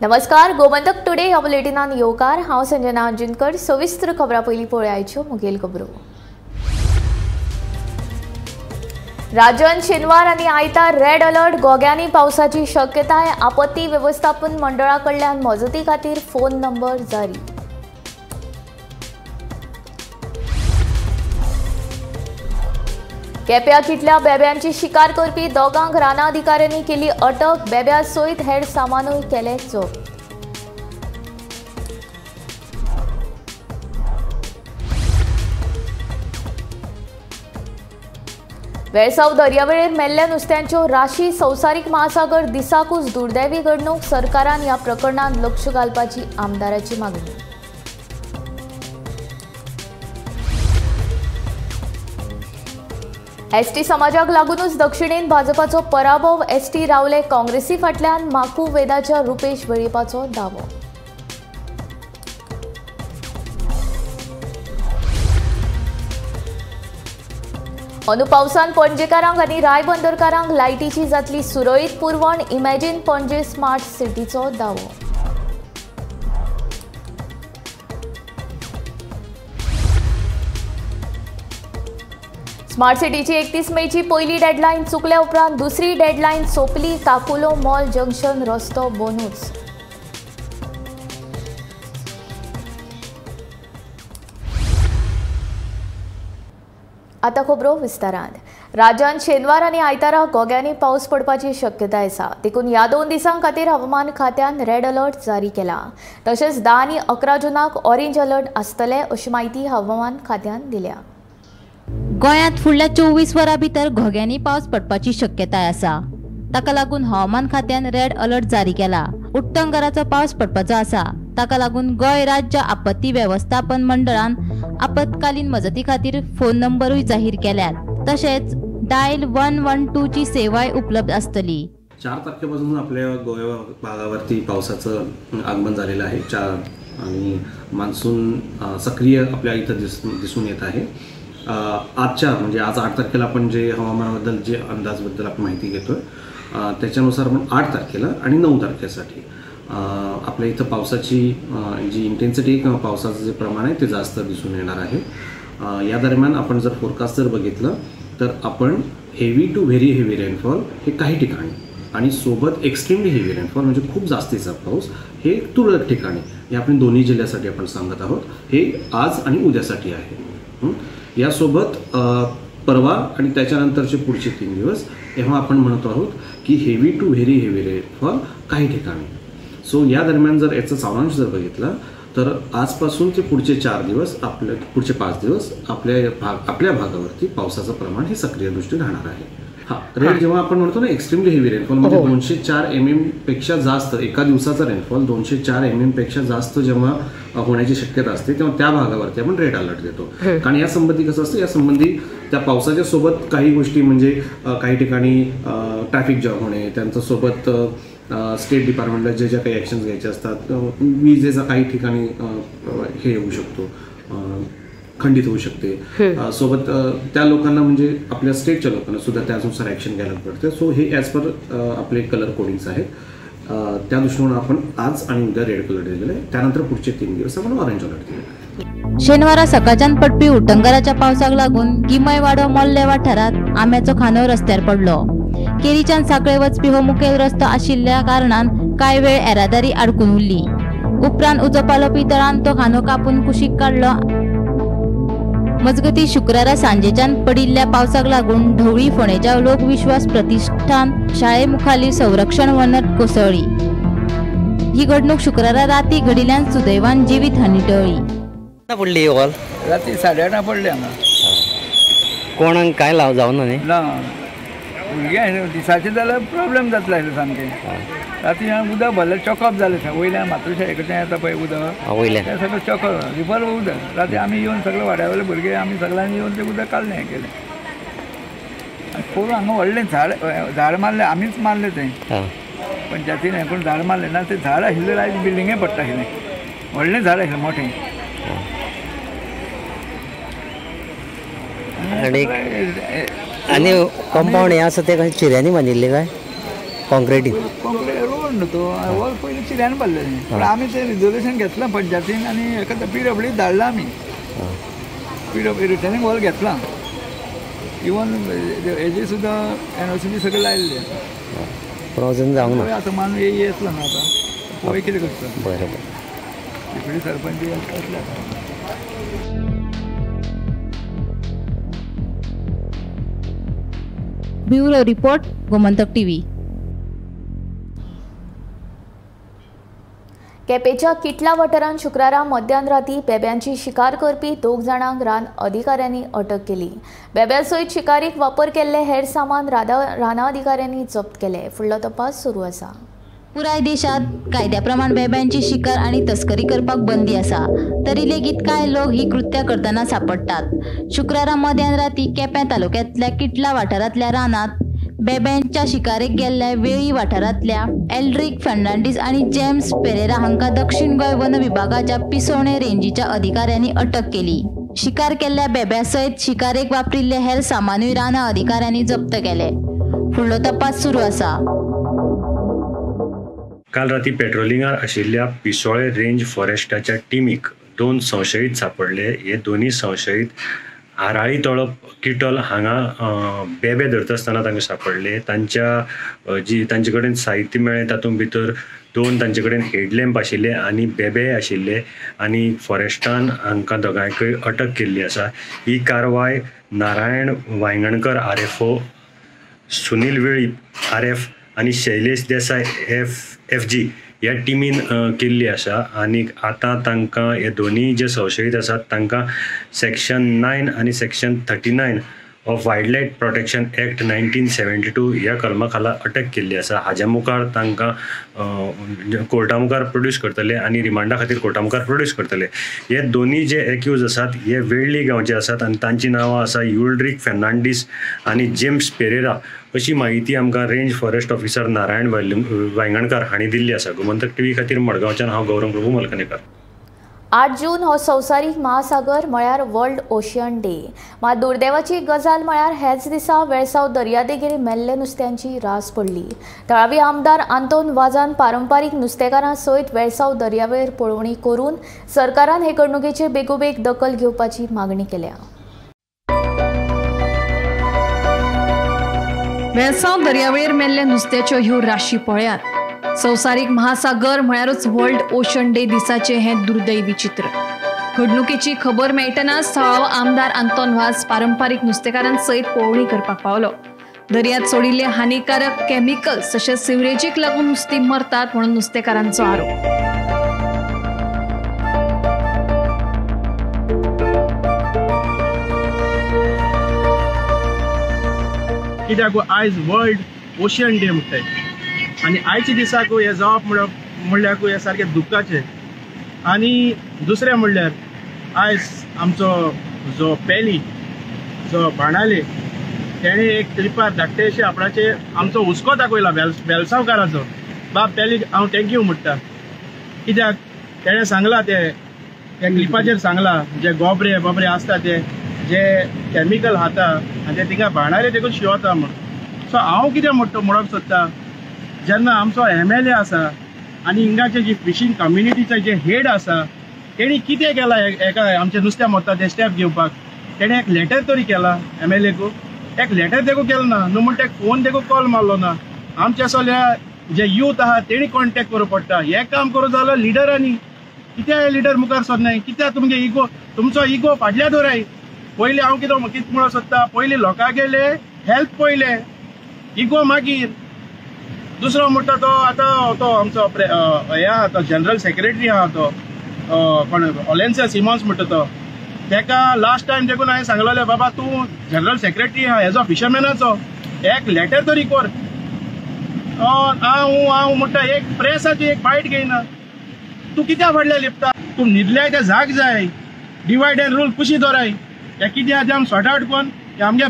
नमस्कार, गोमंतक टुडे ह्या बुलेटिनान येवकार. हांव संजना अंजनकर. सविस्तर खबरां पयलीं पळयाच्यो मुखेल खबरो. राज्यांत शेनवार आनी आयतार रेड अलर्ट. गोग्यांनी पावसाची शक्यताय. आपत्ती वेवस्थापन मंडळा कडल्यान मजती खातीर फोन नंबर जारी. केप्या किटल्या बेब्यांची शिकार करपी दोगांक रानां अधिकाऱ्यांनी केली अटक. बेब्या सयत हेर सामानूय केलें जप्त. वेळसाव दर्यावेळेर मेल्ल्या नुस्त्यांच्यो राशी. संवसारीक महासागर दिसाकूच दुर्दैवी घडणूक. सरकारान ह्या प्रकरणांत लक्ष घालपाची आमदाराची मागणी. एसटी समाजाक लागूनच दक्षिणेन भाजपाचो पराभव. एसटी रावले काँग्रेसी फाटल्यान. माकू वेदाच्या रुपेश वेळीपाचो दावो. अंदू पावसान पणजेकारांक आनी रायबंदरकारांक लायटीची जातली सुरळीत पुरवण. इमॅजिन पणजे स्मार्ट सिटीचो दावो. स्मार्ट सिटीची 31 मेची पयली डेडलायन चुकल्या उपरांत दुसरी डेडलायन सोंपली. काकुलो मॉल जंक्शन रस्तो बोनूच. आतां खबरो विस्तारान. राज्यांत शेनवार आनी आयतारा गोग्यांनी पावस पडपाची शक्यताय आसा. देखून ह्या 2 दिसां खातीर हवामान खात्यान रेड अलर्ट जारी केला. तशेंच 10 आनी 11 जूनाक ऑरेंज अलर्ट आसतले अशी म्हायती हवामान खात्यान दिल्या. गोंयांत फुडल्या 24 वरां भितर घोग्यांनी पावस पडपाची शक्यताय आसा. ताका लागून हवामान खात्यान रेड अलर्ट जारी केला. उट्टंगराचो पावस पडपाचो आसा. ताका लागून गोंय राज्य आपत्ती वेवस्थापन मंडळान आपत्कालीन मजती खातीर फोन नंबरूय जाहीर केल्यात. तशेंच डायल 112 ची सेवाय उपलब्ध आसतली. 4 तारखेपासून आपल्या गोवा भागावरती पावसाचं आगमन झालेलं आहे. 4 आणि मान्सून सक्रिय आपल्या इथं दिसून येत आहे. आजच्या म्हणजे आज 8 तारखेला आपण जे हवामानाबद्दल जे अंदाजबद्दल आपण माहिती घेतोय त्याच्यानुसार आपण 8 तारखेला आणि 9 तारखेसाठी आपल्या इथं पावसाची जी इंटेन्सिटी किंवा पावसाचं जे प्रमाण आहे ते जास्त दिसून येणार आहे. या दरम्यान आपण जर फोरकास्ट जर बघितलं तर आपण heavy to very heavy rainfall हे काही ठिकाणी आणि सोबत एक्स्ट्रीमली हेवी रेनफॉल म्हणजे खूप जास्तीचा पाऊस हे तुरळक ठिकाणी हे आपण दोन्ही जिल्ह्यासाठी आपण सांगत आहोत. हे आज आणि उद्यासाठी आहे. यासोबत परवा आणि त्याच्यानंतरचे पुढचे 3 दिवस तेव्हा आपण म्हणतो आहोत की heavy to very heavy rainfall काही ठिकाणी. सो या दरम्यान जर याचा सारांश जर बघितला तर आजपासून ते पुढचे 4 दिवस आपल्या पुढचे 5 दिवस आपल्या भागावरती पावसाचं प्रमाण हे सक्रिय दृष्टी राहणार आहे. हां, रेड जेव्हा आपण म्हणतो ना एक्स्ट्रीमली हेवी रेनफॉल म्हणजे 204 mm पेक्षा जास्त एका दिवसाचा रेनफॉल 204 mm पेक्षा जास्त जेव्हा होण्याची शक्यता असते तेव्हा त्या भागावरती आपण रेड अलर्ट देतो. कारण या संबंधी कसं असतं, या संबंधी त्या पावसाच्या सोबत काही गोष्टी म्हणजे काही ठिकाणी ट्रॅफिक जाम होणे, त्यांच्यासोबत स्टेट डिपार्टमेंटला जे ज्या काही ॲक्शन्स घ्यायचे असतात, विजेचा काही ठिकाणी हे येऊ शकतो, खंडित होऊ शकते. सोबत त्या लोकांना म्हणजे आपल्या स्टेटच्या लोकांना सुद्धा त्यानुसार ॲक्शन घ्यायला पडते. सो हे ॲज पर आपले कलर कोडिंग्स आहेत. त्या दृष्टीने आपण आज आणि उद्या रेड कलर दिलेला आहे. त्यानंतर पुढचे 3 दिवस आपण ऑरेंज अलर्ट दिलेला आहे. शेनवारा सकाळच्यान पडपी उटंगराच्या पावसाक लागून गिमयवाडो मोल्ले वाठारांत आंब्याचो खांदो रस्त्यार पडलो. केरीच्यान सांखळे वचपी हो मुखेल रस्तो आशिल्ल्या कारणान कांय वेळ येरादारी आडकून उरली. उपरांत उजो पालोवपी दळान तो खांदो कापून कुशीक काडलो. मजगती शुक्रारा सांजेच्यान पडिल्ल्या पावसाक लागून ढवळी फोंडेच्या लोकविश्वास प्रतिष्ठान शाळे मुखाली संरक्षण वणत कोसळ्ळी. ही घडणूक शुक्रारा राती घडिल्ल्यान सुदैवान जिवीत हानी टळ्ळी. पडली वॉल राती 8:30 पडली हांगा. कोणाक काय लाव जावना न्ही ना भुरगें दिसाचें जाल्यार प्रॉब्लेम जातलो आसलो सामकें. राती उदक भरलें चॉकअप जालें वयल्यान मातोश्री कडच्यान येता पळय उदक वयल्यान तें सगळें चॉकअप रिबर उदक. राती आमी येवन सगळे वाड्या वयले भुरगे आमी सगळ्यांनी येवन तें उदक काडलें हें केलें. आनी पोरूं हांगा व्हडलें झाड झाड मारलें आमीच मारलें तें पंचायतीन हें करून झाड मारलें ना तें झाड आशिल्लें आयज बिल्डिंगे पडटा आशिल्लें. व्हडलें झाड आशिल्लें मोठें. आनी कंपाउंड हें आसा तें चिऱ्यांनी बांदिल्लें काय? कॉन्क्रिटीन कॉन्क्रीट रोड न्हू तो वॉल पयलीं चिऱ्यान बांदलेलें, पूण आमी तें रिजोल्युशन घेतलां पंचायतीन आनी हेका पी डब्ल्यू धाडलां आमी, पी डब्ल्यू रिटर्निंग वॉल घेतलां, इवन हेजे सुद्दां एनओसी बी सगळें लायिल्लें आसा. पूण अजून जावंक ना. आतां मानून येतलो न्हू आतां पळय कितें करता. बरें बरें, तिकडे सरपंच येतले आतां. Bureau report, Gomantak TV. केपेंच्या किटला वाठारांत शुक्रारा मध्यान राती बेब्यांची शिकार करपी 2 जाणांक रान अधिकाऱ्यांनी अटक केली. बेब्या सयत शिकारीक वापर केल्ले हेर सामान राना अधिकाऱ्यांनी जप्त केले. फुडलो तपास सुरू आसा. पुराय देशात कायद्या प्रमाण बेब्यांची शिकार आनी तस्करी करपाक बंदी आसा, तरी लेगीत कांय लोक ही कृत्या करतना सापडटात. शुक्रारा मध्यान राती केपें तालुक्यांतल्या किटला वाठारांतल्या रानांत बेब्यांच्या शिकारेक गेल्ल्या वेळी वाठारांतल्या एल्ड्रिक फर्नांडीस आनी जेम्स पेरेरा हांकां दक्षिण गोंय वन विभागाच्या पिसोणे रेंजीच्या अधिकाऱ्यांनी अटक केली. शिकार केल्ल्या बेब्या सयत शिकारेक वापरिल्ले हेर सामानूय रानां अधिकाऱ्यांनी जप्त केले. फुडलो तपास सुरू आसा. काल राती पेट्रोलिंगार आशिल्ल्या पिसोळे रेंज फॉरेस्टाच्या टिमीक 2 संशयीत सापडले. हे दोनूय संशयीत आराळी तळप किटल हांगा बेबे धरता आसतना तांकां सापडले. तांच्या जी तांचे कडेन साहित्य मेळ्ळें तातूंत भितर 2 तांचे कडेन हेडलॅम्प आशिल्ले आनी बेबे आशिल्ले आनी फॉरेस्टान हांकां दोगांयकय अटक केल्ली आसा. ही कारवाय Narayan Vaingankar RFO, Sunil Velip RF आनी शैलेश देसाय FG ह्या टिमीन केल्ली आसा. आनी आतां तांकां हे दोनूय जे संशयीत आसात तांकां सेक्शन 9 आनी section 39 of wild life protection act 1972 ह्या कलमा खाला अटक केल्ली आसा. हाज्या मुखार तांकां कोर्टा मुखार प्रोड्यूस करतले आनी रिमांडा खातीर कोर्टा मुखार प्रोड्यूस करतले. हे दोनूय जे एक्यूज आसात हे वेळ्ळी गांवचे आसात आनी तांची नांवां आसा युल्ड्रीक फर्नांडीस आनी जेम्स पेरेरा अशी माहिती आमकां range forest officer Narayan Vaingankar हांणी दिल्ली आसा. गोमंतक टीव्ही खातीर मडगांवच्यान हांव गौरव प्रभू मलकनेकर. 8 जून हो संवसारीक महासागर म्हळ्यार वर्ल्ड ओशियन डे. मात दुर्दैवाची गजाल म्हळ्यार हेच दिसा वेळसाव दर्यादेगेर मेल्ले नुस्त्यांची रास पडली. थळावी आमदार आंतोन वाजान पारंपारीक नुस्तेकारां सयत वेळसाव दर्यावेळेर पळोवणी करून सरकारान हे घडणुकेची बेगोबेग दखल घेवपाची मागणी केल्या. वेळसाव दर्यावेळेर मेल्ल्या नुस्त्याच्यो ह्यो राशी पळयात. संवसारीक महासागर म्हळ्यारूच वर्ल्ड ओशन डे दिसाचें हें दुर्दैवी चित्र. घडणुकेची खबर मेळटनाच थळावो आमदार आंतोन वाज पारंपारीक नुस्तेकारां सयत पळोवणी करपाक पावलो. दर्यांत सोडिल्ले हानिकारक केमिकल्स तशेंच सिवरेजीक लागून नुस्तीं मरतात म्हणून नुस्तेकारांचो आरोप. कित्याक आयज वर्ल्ड ओशन डे म्हणटाय आनी आयच्या दिसाक हें जावप म्हणल्यार हें सारकें दुख्खाचें. आनी दुसरें म्हणल्यार आयज आमचो जो पेली जो बाणाले तेणें एक ट्रिपार धाकटेशे आपणाचे आमचो हुस्को दाखयला वेलसांवकाराचो. बाब पेली हांव thank you म्हणटा, कित्याक तेणें सांगलां ते त्या क्लिपाचेर सांगलां जे गोबरे बोबरे आसता ते जे केमिकल खाता आनी ते थिंगा बाणाले देखून शिवता म्हूण. सो हांव कितें म्हणटा म्हणूंक सोदता, जेन्ना आमचो MLA आसा आनी हिंगाचे जी फिशींग कम्युनिटीचे जे हेड आसा तेणी कितें केलां एका आमचें नुस्तें मरता तें स्टेप घेवपाक तेणें एक लेटर तरी केलां MLA एक लेटर देखून केलें ना, न्हू म्हणटा एक फोन देखून कॉल मारलो ना. आमच्या सगळ्या जे यूथ आहा तेणी कॉन्टेक्ट करूं पडटा. हें काम करूं जाल्यार लिडरांनी कित्याक लिडर मुखार सरनाय, कित्याक तुमगे इगो, तुमचो इगो फाटल्या दवराय. पयलीं हांव कितें कितें म्हणूंक सोदता, पयलीं लोकांगेले हेल्थ पयलें, इगो मागीर. दुसरो म्हणटा तो आतां तो आमचो हे आहा तो जनरल सेक्रेटरी आहा तो कोण ओलेन्सिया सिमॉन्स म्हणटा तो, तेका लास्ट टायम देखून हांवें सांगलेलें बाबा तूं जनरल सेक्रेटरी आहा हेजो फिशरमॅनाचो एक लेटर तरी कर. हांव हांव म्हणटा एक प्रेसाची एक बायट घेयना, तूं कित्याक फाटल्यान लिपता, तूं न्हिदल्याय ते जाग जाय, डिवायड एंड रूल कुशी दवराय. हे कितें आहा तें आमी सॉर्ट आवट करून आमगे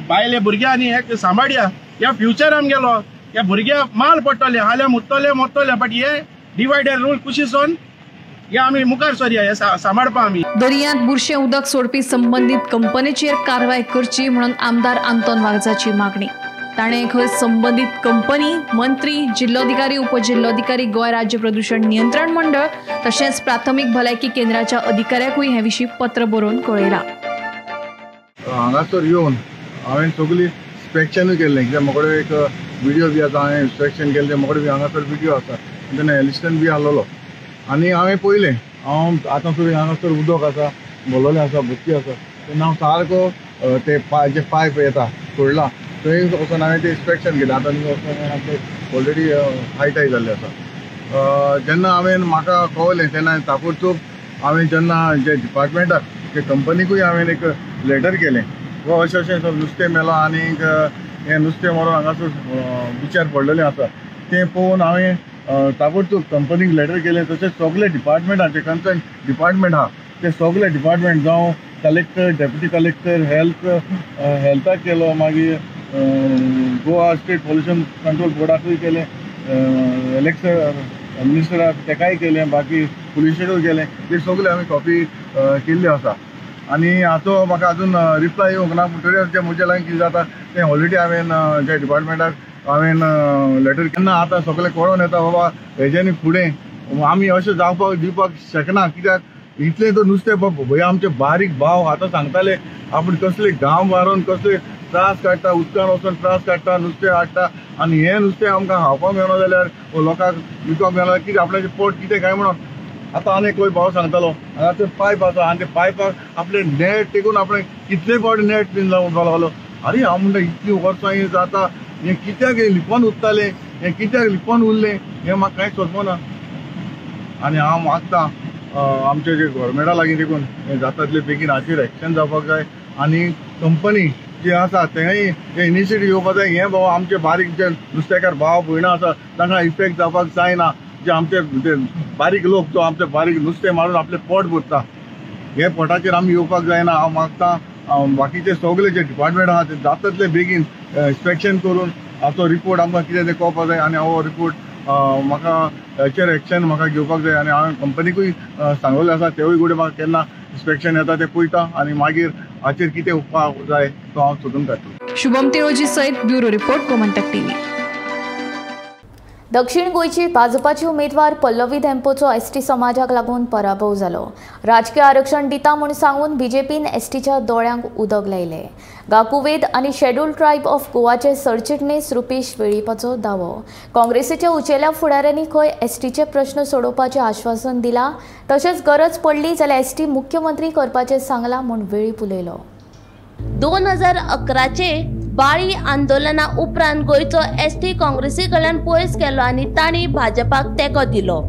बायले भुरग्यांनी हे सांबाळया, ह्या फ्युचर आमगेलो, ह्या भुरग्यांक माल पडटले, हाल्या मुत्तले मोत्तले, बट हे डिवायड एंड रूल कुशी सोन हे आमी मुखार सरया, हे सांबाळपा आमी. दर्यांत बुरशें उदक सोडपी संबंदीत कंपनीचेर कारवाय करची म्हणून आमदार आंतोन वाजाची मागणी. ताणें खंय संबंदीत कंपनी, मंत्री, जिल्लोधिकारी, उपजिल्लोधिकारी, गोंय राज्य प्रदूषण नियंत्रण मंडळ तशेंच प्राथमीक भलायकी केंद्राच्या अधिकाऱ्याकूय हे विशीं पत्र बरोवन कळयलां. हांगासर येवन हांवें सगळी इन्स्पेक्शनूय केल्लें, कित्याक म्हाका एक विडियो बी आसा, हांवें इन्स्पेक्शन केल्लें, म्हाका बी हांगासर विडियो आसा, तेन्ना एलिस्टन बी आहलोलो आनी हांवें पळयलें. हांव आतां सुद्दां हांगासर उदक आसा, भरलेलें आसा, बुकी आसा, तेन्ना हांव सारको ते जे पायप येता सोडला थंय वचून हांवें तें इन्स्पेक्शन केलें. आतां वचून ऑलरेडी हाय टाय जाल्लें आसा. जेन्ना हांवें म्हाका कळलें तेन्ना ताबडतोब हांवें जेन्ना जे डिपार्टमेंटाक जे कंपनीकूय हांवें एक लेटर केलें, वा अशें अशें नुस्तें मेलां आनी हें नुस्तें मरोन हांगासर बिचार पडलेलें आसा, तें पळोवन हांवें ताबडतोब कंपनीक लेटर केलें. तशेंच सगळे डिपार्टमेंटाचे कन्सर्न डिपार्टमेंट आहा ते सगळे डिपार्टमेंट, जावं कलेक्टर, डेप्युटी कलेक्टर, हेल्थाक केलो, मागीर गोवा स्टेट पोल्युशन कंट्रोल बोर्डाकूय केलें, इलेक्शन मिनिस्टराक तेकाय केलें, बाकी पुलिशेकूय केलें. ते सगळे आमी कॉपी केल्ली आसा आनी हाचो म्हाका अजून रिप्लाय येवंक ना. पूण तरी जे म्हज्या लागीं कितें जाता तें ऑलरेडी हांवें जे डिपार्टमेंटाक हांवें लेटर केन्ना आतां सगळें कळोन येता बाबा हेज्यानी फुडें आमी अशें जावपाक दिवपाक शकना. कित्याक इतलें तर नुस्तें भंय आमचे बारीक भाव आतां सांगताले आपूण कसले घाम मारून कसले त्रास काडटा, उदकान वचून त्रास काडटा, नुस्तें हाडटा आनी हें नुस्तें आमकां खावपाक मेळना जाल्यार लोकांक विकपाक मेळना, कितें आपल्याचें पोट कितें काय म्हणून. आतां आनी एक भाव सांगतालो हांगासर पायप आसा आनी ते पायपाक आपलें नेट टेकून आपणें कितले फावटी नेट बीन लावन लागलो. आरे हांव म्हणटा इतलीं वर्सां हें जाता, हें कित्याक लिपोन उरतालें, हें कित्याक लिपोन उरलें, हें म्हाका कांय सोदपना. आनी हांव मागता आमचे जे गोवोरमेंटा लागीं देखून हें जाता तितले बेगीन हाचेर एक्शन जावपाक जाय आनी कंपनी जी आसा तेंय इनिशिएटीव घेवपाक जाय. हें बाबा आमचे बारीक जे नुस्तेकार भाव भयणां आसा तांकां इफेक्ट जावपाक जायना. जे आमचे बारीक लोक तो आमचे बारीक नुस्तें मारून आपलें पोट भरता, हे पोटाचेर आमी येवपाक जायना. हांव मागता बाकीचे सगळे जे डिपार्टमेंट आहा ते जाता तितले बेगीन इन्स्पेक्शन करून हाचो रिपोर्ट आमकां कितें तें कळपाक जाय आनी हो रिपोर्ट म्हाका हेचेर एक्शन म्हाका घेवपाक जाय. आनी हांवें कंपनीकूय सांगलेलें आसा, तेवूय कडेन म्हाका केन्ना इन्स्पेक्शन येता तें पळयता आनी मागीर हाचेर कितें उपाय जाय तो हांव सोदून काडटलो. शुभम तिळोजी सयत ब्युरो रिपोर्ट, गोमंतक टीव्ही. दक्षिण गोंयची भाजपाची उमेदवार पल्लवी धेंपोचो एसटी समाजाक लागून पराभव जालो. राजकीय आरक्षण दिता म्हूण सांगून बीजेपीन एसटीच्या दोळ्यांक उदक लायलें. गाकुवेद आनी शेड्यूल ट्रायब ऑफ गोवाचे सरचिटणीस रुपेश वेळीपाचो दावो. काँग्रेसीच्या उचेल्या फुडाऱ्यांनी खंय एसटीचे प्रश्न सोडोवपाचें आश्वासन दिलां, तशेंच गरज पडली जाल्यार एसटी मुख्यमंत्री करपाचें सांगलां म्हूण वेळीप उलयलो. 2011 बाळी आंदोलना उपरांत गोंयचो एसटी काँग्रेसी कडल्यान पयस केलो आनी तांणी भाजपाक तेंको दिलो.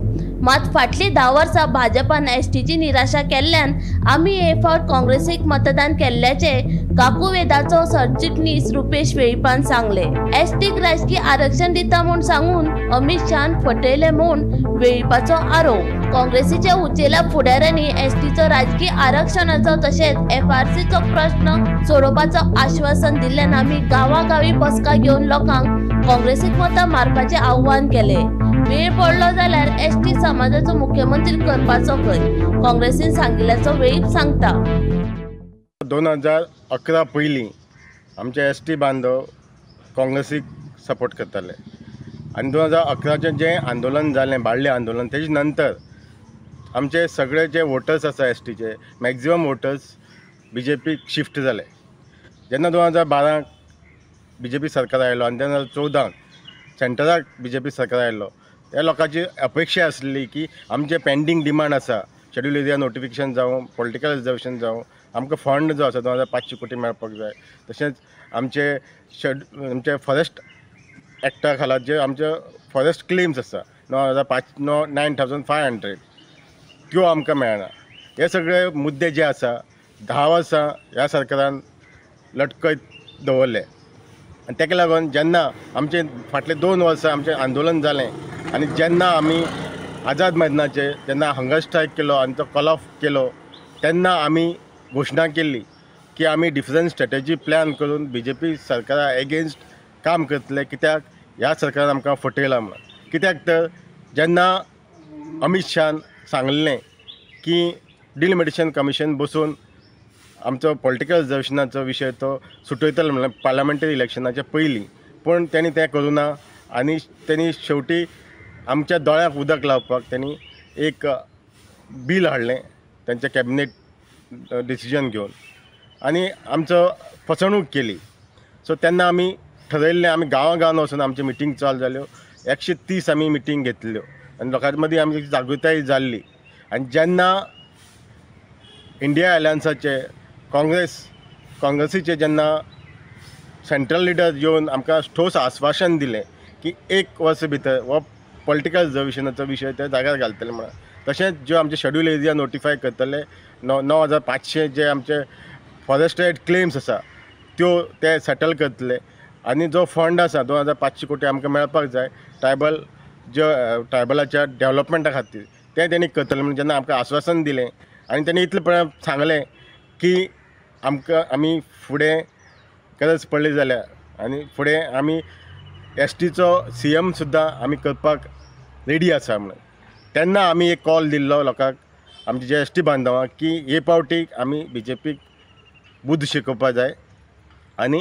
मात फाटलीं 10 वर्सां भाजपान एसटीची निराशा केल्ल्यान आमी हे फावट काँग्रेसीक मतदान केल्ल्याचें काकुवेदाचो सरचिटणीस रुपेश वेळीपान सांगलें. एसटीक राजकीय आरक्षण दिता म्हूण सांगून अमित शहान फटयलें म्हूण वेळीपाचो आरोप. काँग्रेसीच्या उचेल्या फुडाऱ्यांनी एसटीचो राजकीय आरक्षणाचो तशेंच एफआरसीचो प्रश्न सोडोवपाचो आश्वासन दिल्ल्यान आमी गांवागांवी बसका घेवन लोकांक काँग्रेसीक मतां मारपाचें आव्हान केलें. वेळ पडलो जाल्यार एसटी समाजाचो मुख्यमंत्री करपाचो खंय काँग्रेसीन सांगिल्ल्याचो वेळीप सांगता. 2011 पयलीं आमचे एसटी बांधव काँग्रेसीक सपोर्ट करताले आनी 2011चें जें आंदोलन जालें, बाळ्ळें आंदोलन, तेजे नंतर आमचे सगळे जे वोटर्स आसा एसटीचे मॅक्झिमम वोटर्स बीजेपीक शिफ्ट जाले. जेन्ना 2012 बीजेपी सरकार आयलो आनी 2014 सेंट्रलाक बीजेपी सरकार आयलो, त्या लोकांची अपेक्षा आसली की आमचे पेंडींग डिमांड आसा, शेड्यूल एरिया नोटिफिकेशन जावं, पॉलिटिकल रिजर्वेशन जावं, आमकां फंड जो आसा 2500 कोटी मेळपाक जाय, तशेंच आमचे आमचे फॉरेस्ट एक्टा खाला जे आमचे फॉरेस्ट क्लेम्स आसा 9500 त्यो आमकां मेळना. हे सगळे मुद्दे जे आसा 10 वर्सां ह्या सरकारान लटकयत दवरले आनी ताका लागून जेन्ना आमचे फाटले 2 वर्सां आमचें आंदोलन जालें आनी जेन्ना आमी आझाद मैदानाचेर जेन्ना हंगर स्ट्रायक केलो आनी तो कॉल ऑफ केलो तेन्ना आमी घोशणा केल्ली की आमी डिफरंट स्ट्रेटजी प्लॅन करून बीजेपी सरकारा एगेन्स्ट काम करतले, कित्याक ह्या सरकारान आमकां फटयलां म्हणून. कित्याक तर जेन्ना अमित शहान सांगलें की डिलिमिटेशन कमिशन बसून आमचो पॉलिटिकल रिजर्वेशनाचो विशय तो सुटयतलो म्हणल्यार पार्लमेंटरी इलेक्शनाच्या पयलीं, पूण तेणी तें करूं ना आनी तेणी शेवटी आमच्या दोळ्याक उदक लावपाक तेणी एक बील हाडलें तेंच्या कॅबिनेट डिसिजन घेवन आनी आमचो फसवणूक केली. सो तेन्ना आमी ठरयल्लें, आमी गांवां गांवान वचून आमची मिटींग चालू जाल्यो, 130 आमी मिटींग घेतल्यो आनी लोकां मदीं आमची जागृताय जाल्ली. आनी जेन्ना इंडिया अलायन्साचे काँग्रेसीचे जेन्ना सेंट्रल लिडर येवन आमकां ठोस आस्वासन दिलें की एक वर्स भितर हो पॉलिटिकल रिजर्वेशनाचो विशय ते जाग्यार घालतले म्हणून, तशेंच ज्यो आमचे शेड्यूल एरिया नोटिफाय करतले, 9500 जे आमचे फॉरेस्टेड क्लेम्स आसा त्यो ते सेटल करतले आनी जो फंड आसा 2500 कोटी आमकां मेळपाक जाय ट्रायबल ज्यो ट्रायबलाच्या डेवलपमेंटा खातीर तें तेणी करतलें म्हणून जेन्ना आमकां आस्वासन दिलें आनी तेणी इतलें पळय सांगलें की आमकां आमी फुडें गरज पडली जाल्यार आनी फुडें आमी एसटीचो सीएम सुद्दां आमी करपाक रेडी आसा म्हणून, तेन्ना आमी एक कॉल दिल्लो लोकांक, आमचे जे एसटी बांधवांक की हे पावटी आमी बीजेपीक बुद्द शिकोवपाक जाय आनी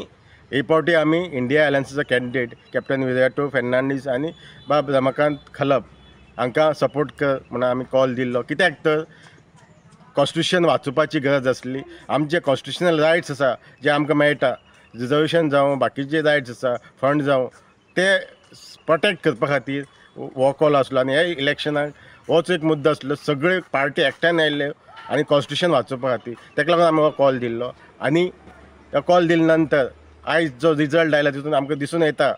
हे पावटी आमी इंडिया अलायन्साचो कॅन्डिडेट कॅप्टन विरियाटो फेर्नांडीस आनी बाब रमाकांत खलप हांकां सपोर्ट कर म्हणून आमी कॉल दिल्लो. कित्याक तर कॉन्स्टिट्युशन वाचोवपाची गरज आसली, आमचे कॉन्स्टिट्युशनल रायट्स आसा जे आमकां मेळटा, रिजर्वेशन जावं बाकीचे रायट्स आसा, फंड जावं, ते प्रोटेक्ट करपा खातीर हो कॉल आसलो. आनी ह्या इलेक्शनाक होच एक मुद्दो आसलो, सगळे पार्टी एकठांय आयिल्ल्यो आनी कॉन्स्टिट्युशन वाचोवपा खातीर ताका लागून आमी हो कॉल दिल्लो. आनी हो कॉल दिले नंतर आयज जो रिजल्ट आयला तितून आमकां दिसून येता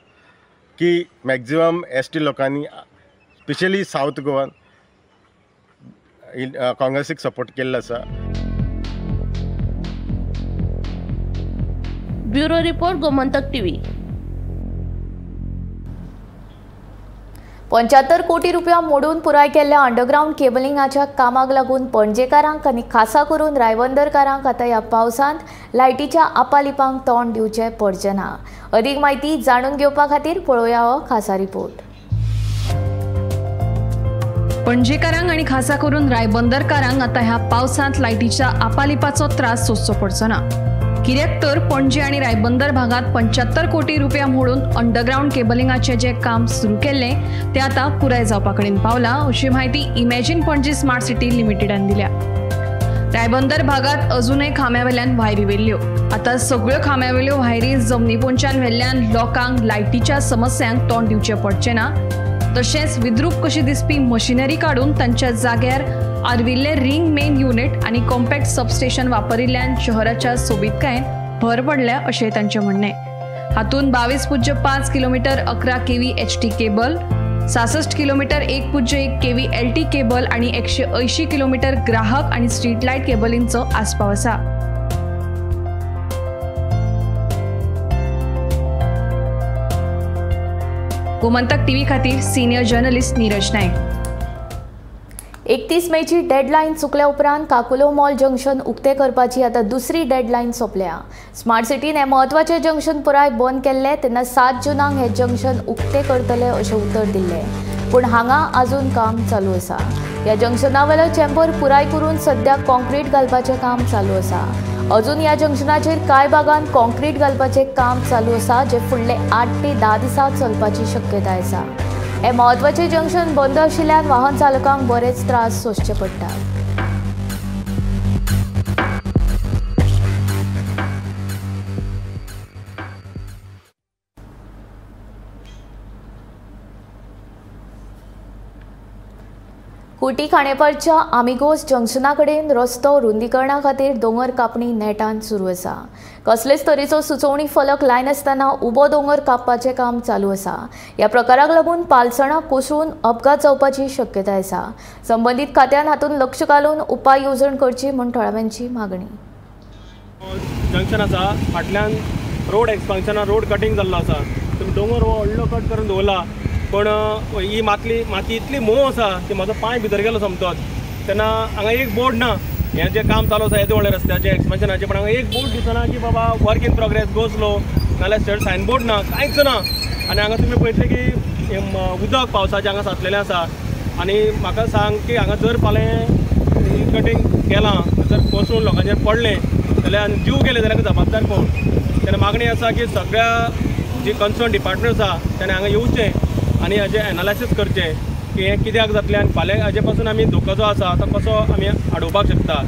की मॅक्झिमम एसटी लोकांनी स्पेशली सावथ गोवान काँग्रेसीक सपोर्ट केल्लो आसा. Bureau report, Gomantak TV. 75 कोटी रुपया मोडून पुराय केल्ल्या अंडरग्रावंड केबलिंगाच्या कामाक लागून पणजेकारांक आनी खासा करून रायबंदरकारांक आतां ह्या पावसांत लायटीच्या आपालिपांक तोंड दिवचें पडचें ना. अदीक म्हायती जाणून घेवपा खातीर पळोवया हो खासा रिपोर्ट. पणजेकारांक आनी खासा करून रायबंदरकारांक आतां ह्या पावसांत लायटीच्या आपालिपाचो त्रास सोंसचो पडचो ना. कित्याक तर पणजे आनी रायबंदर भागात 75 कोटी रुपया मोडून अंडरग्रावंड केबलिंगाचें जें काम सुरू केल्लें तें आतां पुराय जावपा कडेन पावलां, अशी म्हायती इमॅजिन पणजी स्मार्ट सिटी लिमिटेडान दिल्या. रायबंदर भागात अजूनय खांब्यावेल्यान वायरी व्हेल्ल्यो, आतां सगळ्यो खांब्यावेल्यो वायरी जमनीपोंच्यान व्हेल्ल्यान लोकांक लायटीच्या समस्यांक तोंड दिवचें पडचें ना. तशेंच विद्रूप कशी दिसपी मशिनरी काडून तांच्या जाग्यार आर्विल्ले रिंग मेन युनिट आनी कॉम्पॅक्ट सबस्टेशन वापरिल्ल्यान शहराच्या सोबीतकायेन भर पडल्या अशें तांचें म्हणणें. हातूंत 22.5 kilometre 11 kV HT cable, 66 kilometre 1.1 kV LT cable आनी 180 किलोमीटर ग्राहक आनी स्ट्रीट लायट केबलींचो आस्पाव आसा. गोमंतक टीव्ही खातीर सिनियर जर्नलिस्ट नीरज नायक. 31 मेची डेडलायन चुकल्या उपरांत काकुलो मॉल जंक्शन उक्ते करपाची आतां दुसरी डेडलायन सोंपल्या. स्मार्ट सिटीन हें म्हत्वाचें जंक्शन पुराय बंद केल्लें तेन्ना 7 जुनाक हें जंक्शन उक्ते करतले अशें उतर दिल्लें, पूण हांगा आजून काम चालू आसा. ह्या जंक्शना वयलो चेंबर पुराय करून सद्या कॉन्क्रीट घालपाचें काम चालू आसा. अजून ह्या जंक्शनाचेर कांय भागांत कॉन्क्रीट घालपाचें काम चालू आसा, जें फुडले 8 ते 10 दिसां चलपाची शक्यताय आसा. हे म्हत्वाचें जंक्शन बंद आशिल्ल्यान वाहन चालकांक बरेच त्रास सोंसचे पडटात. कुटी खाणेपारच्या आमिगोस जंक्शना कडेन रस्तो रुंदीकरणा खातीर दोंगर कापणी नेटान सुरू आसा. कसलेच तरेचो सुचोवणी फलक लायनासतना उबो दोंगर कापपाचें काम चालू आसा. ह्या प्रकाराक लागून पालसणां कोसळून अपघात जावपाची शक्यताय आसा. संबंदीत खात्यान हातूंत लक्ष घालून उपाय येवजण करची म्हूण थळाव्यांची मागणी. जंक्शन आसा फाटल्यान रोड एक्सपान्शना रोड कटींग जाल्लो आसा. तुमी दोंगर हो व्हडलो कट करून दवरला, पण ही माती इतली मोव आसा की म्हजो पांय भितर गेलो सोमतोच. तेन्ना हांगा एक बोर्ड ना, हें जें काम चालू आसा येदें व्हडलें रस्त्याचें एक्सपान्शनाचें, पण हांगा एक बोर्ड दिसना की बाबा work in progress, go slow, नाल्यार सायन सायनबोर्ड ना, कांयच ना. आनी हांगा तुमी पळयतले की उदक पावसाचें हांगा साचलेलें आसा. आनी म्हाका सांग की हांगा जर फाल्यां कटींग केलां जर कोसळून लोकांचेर पडलें जाल्यार आनी जीव गेले जाल्यार जबाबदार कोण? तेन्ना मागणी आसा की सगळ्या जी कन्सर्न डिपार्टमेंट आसा तेणें हांगा येवचें आनी हाजें एनालायसीस करचें की हें कित्याक जातलें आनी फाल्यां हाजे पासून आमी धोको जो आसा तो कसो आमी आडोवपाक शकता.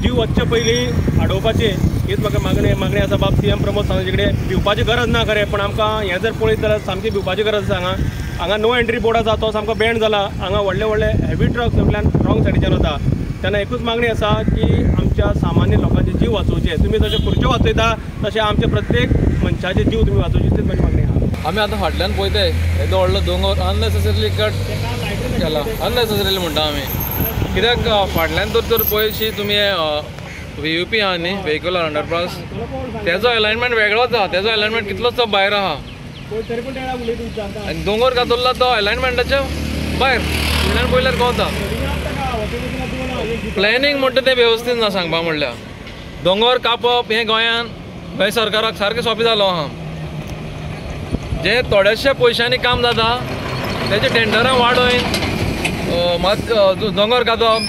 जीव वचचे पयलीं आडोवपाचें हीच म्हाका मागणी आसा. बाब CM Pramod सावंताचे कडेन भिवपाची गरज ना खरें, पूण आमकां हें जर पळयत जाल्यार सामकी भिवपाची गरज आसा. हांगा हांगा नो एंट्री बोर्ड आसा तो सामको बँड जाला. हांगा व्हडले व्हडले हेवी ट्रक सगल्यान रॉंग सायडीच्यान वता. तेन्ना एकूच मागणी आसा की आमच्या सामान्य लोकांचे जीव वाचोवचे. तुमी जशे खुर्च्यो वाचयता तशें आमचे प्रत्येक मनशाचे जीव तुमी वाचोवचे, तीच म्हजी मागणी आसा. आमी आतां फाटल्यान पळयताय येदो व्हडलो दोंगर अननेसेसरीली कट केला, अननेसेसरीली म्हणटा आमी, कित्याक फाटल्यान तर पळयशी तुमी VUP आहा न्ही, व्हेहिक्युलर अंडरपास, तेजो एलायनमेंट वेगळोच आहा, तेजो एलायनमेंट कितलोच भायर आहा आनी दोंगर कातरला तो एलायनमेंटाच्या भायर फुडल्यान पळयल्यार कळटा. प्लॅनिंग म्हणटा तें वेवस्थीत ना सांगपा म्हणल्यार. दोंगर कापप हें गोंयान गोंय सरकाराक सारकें सोंपें जालो आहा. जे थोड्याशा पयशांनी काम जाता तेजे टेंडरां वाडोवन मात दोंगर कातप,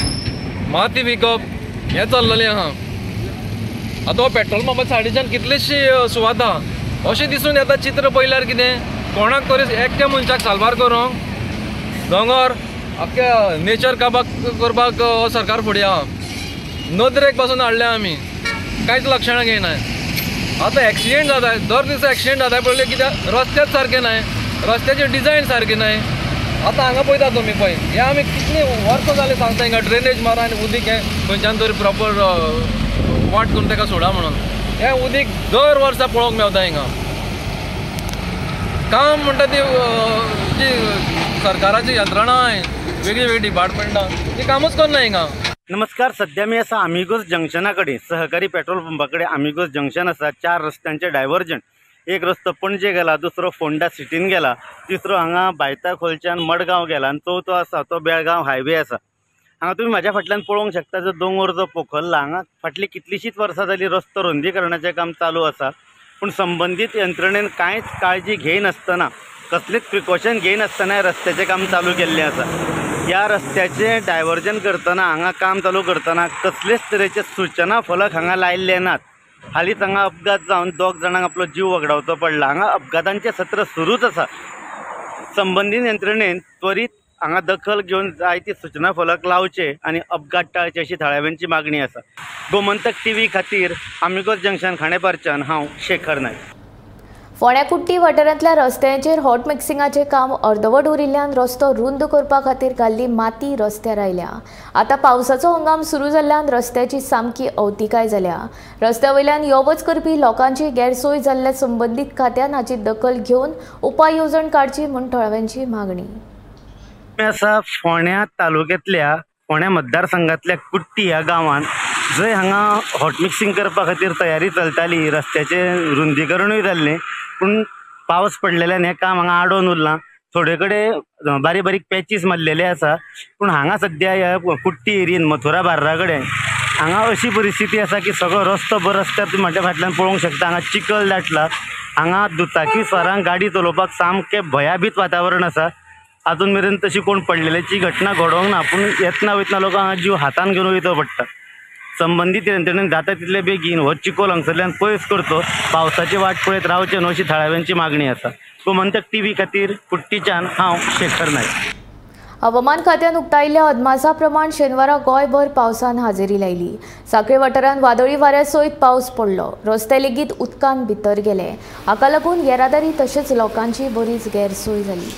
माती विकप हें चल्लेलें आहा. आतां हो पेट्रोल पंपा सायडीच्यान कितलीशी सुवात आहा. अशें दिसून येता चित्र पळयल्यार कितें कोणाक तरी एकट्या मनशाक साल्वार करूंक दोंगर आख्ख्या नेचर काबाक करपाक सरकार फुडें आहा. नदरेक पासून हाडल्या आमी, कांयच लक्षणां घेयना. आतां एक्सिडेंट जाता, दर दिसा एक्सिडेंट जाता पळयलें कित्याक रस्तेच सारके नाय, रस्त्याचे डिजायन सारके नाय. आतां हांगा पळयता तुमी पळय, हें आमी कितलीं वर्सां जालीं सांगता हिंगा ड्रेनेज मारा आनी उदीक हें खंयच्यान तरी प्रॉपर वाट करून ताका सोडा म्हणून. हें उदीक दर वर्सा पळोवंक मेवता हिंगा. काम म्हणटा ती जी सरकाराची यंत्रणा आहाय, वेगळी वेगळी डिपार्टमेंटां, ती कामूच करना हिंगा. नमस्कार, सध्या मी आसा आमिगोस जंक्शना कडेन, सहकारी पेट्रोल पंपा कडेन. आमिगोस जंक्शन आसा, 4 रस्त्यांचे डायवर्जन. एक रस्तो पणजे गेला, दुसरो फोंडा सिटीन गेला, तिसरो हांगा बायता खोलच्यान मडगांव गेला आनी चवथो आसा तो बेळगांव हायवे आसा. हांगा तुमी म्हाज्या फाटल्यान पळोवंक शकता जो दोंगर जो पोखरला, हांगा फाटलीं कितलींशींच वर्सां जालीं रस्तो रुंदीकरणाचें काम चालू आसा, पूण संबंदीत यंत्रणेन कांयच काळजी घेयनासतना, कसलेंच प्रिकॉशन घेयनासतना रस्त्याचें काम चालू केल्लें आसा. ह्या रस्त्याचें डायवर्जन करतना, हांगा काम चालू करतना कसलेच तरेचे सुचना फलक हांगा लायिल्ले नात. हालींच हांगा अपघात जावन 2 जाणांक आपलो जीव वगडावचो पडला. हांगा अपघातांचें सत्र सुरूच आसा. संबंदीत यंत्रणेन त्वरीत हांगा दखल घेवन जाय ती सुचना फलक लावचे आनी अपघात टाळचे अशी थळाव्यांची मागणी आसा. गोमंतक TV खातीर आमिगोस जंक्शन खांडेपारच्यान हांव शेखर नायक. फोंड्या कुट्टी वाठारांतल्या रस्त्यांचेर हॉट मिक्सिंगाचें काम अर्दवट उरिल्ल्यान रस्तो रुंद करपा खातीर घाल्ली माती रस्त्यार आयल्या. आतां पावसाचो हंगाम सुरू जाल्ल्यान रस्त्याची सामकी अवतिकाय जाल्या. रस्त्या वयल्यान यो वच करपी लोकांची गैरसोय जाल्ल्या संबंदीत खात्यान हाची दखल घेवन उपाय येवजण काडची म्हूण थळाव्यांची मागणी. आसा फोंड्या तालुक्यांतल्या फोंड्या मतदारसंघातल्या कुट्टी ह्या गांवांत, जंय हांगा हॉट मिक्सिंग करपा खातीर तयारी चलताली, रस्त्याचें रुंदीकरणूय जाल्लें, पूण पावस पडलेल्यान हें काम हांगा आडोवन उरलां. थोडे कडेन बारीक बारीक पॅचीस मारलेले आसा, पूण हांगा सद्या ह्या कुट्टी एरियेन मथुरा बार्रा कडेन हांगा अशी परिस्थिती आसा की सगळो रस्तो बरो रस्त्यार तुमी म्हज्या फाटल्यान पळोवंक शकता हांगा चिखल दाटला. हांगा दुचाकी स्वारांक गाडी चलोवपाक सामकें भयाभीत वातावरण आसा. आजून मेरेन तशी कोण पडलेल्याची घटना घडोवंक ना, पूण येतना वयतना लोकांक हांगा जीव हातान घेवन वयचो पडटा. संबंदीत यंत्रणेन जाता तितले बेगीन हो चिखोल हांगसरल्यान पयस करचो, पावसाची वाट पळयत रावचें न्हू अशी थळाव्यांची मागणी आसा. गोमंतक TV खातीर कुट्टीच्यान हांव शेखर नायक. हवामान खात्यान उक्तायिल्ल्या अदमासा प्रमाण शेनवारा गोंयभर पावसान हाजेरी लायली. साखळे वाठारांत वादळी वाऱ्या सयत पावस पडलो. रस्ते लेगीत उदकान भितर गेले. हाका लागून येरादारी तशेंच लोकांची बरीच गैरसोय जाली.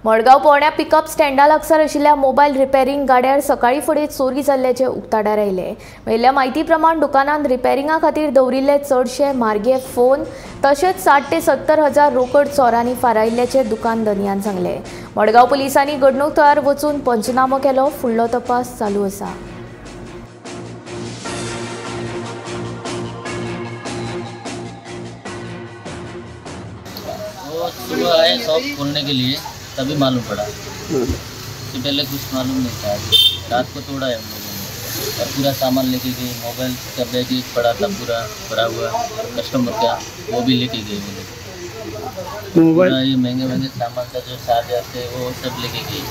मडगांव पोरण्या पिकअप स्टँडा लागसार आशिल्ल्या मोबायल रिपेरींग गाड्यार सकाळी फुडें चोरी जाल्ल्याचें उक्ताडार आयलें. मेळिल्ल्या म्हायती प्रमाण दुकानांत रिपेरिंगा खातीर दवरिल्ले चडशे मार्गे फोन तशेंच 60 ते 70 हजार रोकड चोरांनी फारायिल्ल्याचें दुकान धनयान सांगलें. मडगांव पुलिसांनी घडणूक थळार वचून पंचनामो केलो. फुडलो तपास चालू आसा. सुबह आए शॉप खोलने के लिए तभी मालूम पड़ा, उससे पहले कुछ मालूम नहीं था। रात को तोड़ा है हम लोगों ने और पूरा सामान लेके गए। मोबाइल का बैग एक पड़ा था पूरा भरा हुआ कस्टमर का, वो भी लेके गए वो लोग। मोबाइल ये महंगे महंगे सामान था जो चार्जर थे वो सब लेके गए।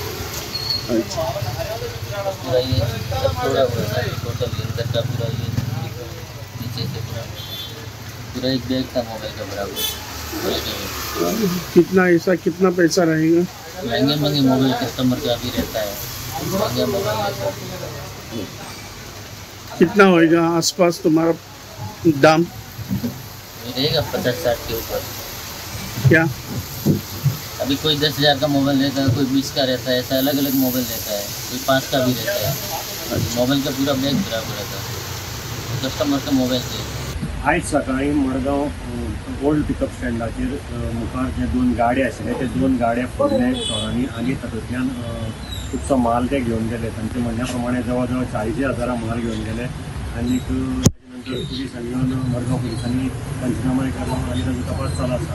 अच्छा, पूरा ये सब तोड़ा हुआ था टोटल, अंदर का पूरा ये नीचे से पूरा पूरा एक बैग था मोबाइल का भरा हुआ। कितना ऐसा कितना पैसा रहेगा? महंगे महंगे मोबाइल कस्टमर का भी रहता है, महंगे मोबाइल रहता है। कितना होएगा आसपास तुम्हारा दाम? रहेगा 50-60 के ऊपर। क्या अभी कोई 10,000 का मोबाइल रहता है, कोई 20 का रहता है, ऐसा अलग अलग मोबाइल रहता है, कोई 5 का भी रहता है। मोबाइल का पूरा बैग भरा हुआ रहता है कस्टमर का मोबाइल से। आयज सकाळी मडगांव ओल्ड पिकअप स्टँडाचेर मुखार जे 2 गाडे आशिल्ले ते 2 गाडे फोडले चोरांनी आनी तातूंतल्यान खुबसो माल ते घेवन गेले. तांच्या म्हणण्या प्रमाणे जवळ जवळ 40 हजारां माल घेवन गेले आनी ताजे नंतर पुलिसांनी येवन मडगांव पुलिसांनी पंचनामाय केलो आनी ताजो तपास चालू आसा.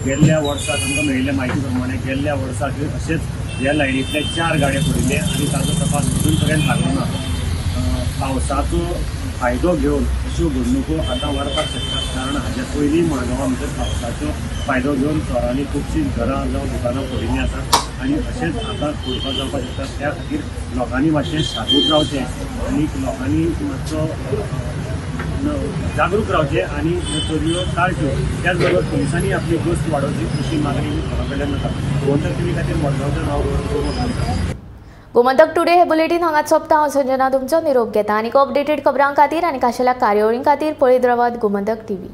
गेल्ल्या वर्साक आमकां मेळिल्ल्या म्हायती प्रमाणे गेल्ल्या वर्साक अशेंच ह्या लायनींतले 4 गाडे फोडिल्ले आनी ताजो तपास अजून पर्यंत लागलो ना. पावसाचो फायदो घेवन अश्यो घडणुको आतां वाडपाक शकतात, कारण हाज्या पयलीं मडगांवा भितर पावसाचो फायदो घेवन चोरांनी खुबशीं घरां जावं दुकानां फोडिल्लीं आसात आनी अशेंच आतां फोडपाक जावपाक शकतात. त्या खातीर लोकांनी मातशें सादूर रावचें आनी लोकांनी मातसो जागरूक रावचें आनी ह्यो चोरयो टाळच्यो. त्याच बरोबर पुलिसांनी आपली गस्त वाडोवची अशी मागणी लोकां कडल्यान जाता. गोमंतक टीव्ही खातीर मडगांवचें नांव गोमंतक. गोमंतक टुडे हे बुलेटीन हांगाच सोंपता. हांव संजना तुमचो निरोप घेता. आनी अपडेटेड खबरां खातीर आनी खाशेल्या कार्यावळीं खातीर पळयत रावात गोमंतक टीव्ही.